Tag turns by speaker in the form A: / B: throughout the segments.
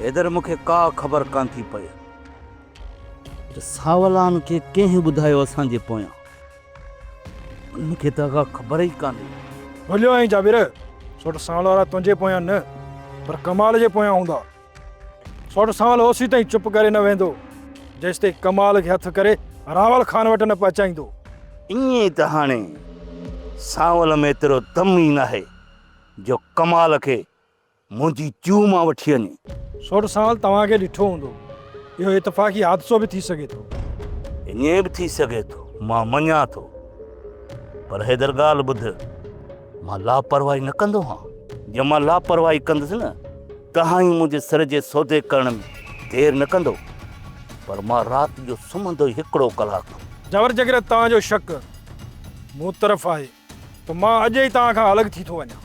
A: حيدر مون کي ڪا خبر ڪانه ٿي پئي ته ساولان کي ڪنهن ٻڌايو اسان جي پويان. انهن کي ته اها خبر ئي ڪانهي.
B: ڀليو آهين جابر، سوٽ سانول وارا تنهنجي پويان نه پر ڪمال جي پويان هوندا. سوٽ سانول اوسيتائين چپ ڪري نه ويندو جيستائين ڪمال کي هٿ ڪري راول خان وٽ نه پهچائيندو.
A: ائين ته هاڻي سانول ۾ ايترو دم ئي ناهي جو ڪمال کي منهنجي جوء مان وٺي وڃي.
B: سوٽ سانول توهان کي ڏٺو هوندو. اهو اتفاقي حادثو به ٿي سگهي ٿو.
A: ائين به ٿي سگهي ٿو. مان مڃان ٿو. پر حيدر ڳالهه ٻڌ. مان لاپرواهي نه ڪندو هان. جي مان لاپرواهي ڪندس نه تهان ئي منهنجي سر جي سودي ڪرڻ ۾ دير نه ڪندو. پر مان رات جو سمهندو ئي هڪڙو ڪلاڪ.
B: جاور جيڪڏهن توهان جو شڪ مون طرف آهي. ته مان اڄ ئي توهان کان الڳ ٿي ٿو وڃان.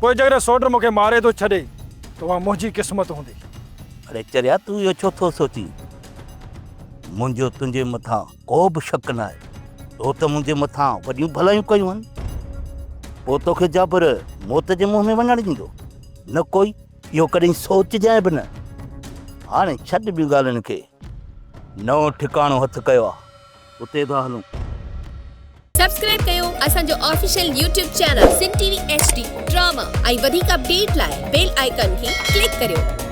B: پوء جيڪڏهن سوٽ مون کي ماري ٿو ڇڏي ته اها منهنجي قسمت هوندي.
A: اڙي چريا تون اهو ڇو ٿو سوچين؟ منهنجو تنهنجي مٿان ڪو به شڪ ناهي. تو ته منهنجي مٿان وڏيون ڀلايون ڪيون آهن. پوء توکي جابر موت جي منهن ۾ وڃڻ ڏيندو؟ نه ڪوئي، اهو ڪڏهن سوچجانء به نه. هاڻي ڇڏ ٻيون ڳالهين کي. نئون ٺڪاڻو هٿ ڪيو آ. اتي ٿا هلون.
C: سبسڪرائب ڪيو اسان جو official YouTube channel Sindh T V H D drama ۽ وڌيڪ اپڊيٽ لاء بيل آئيڪان کي ڪلڪ ڪريو.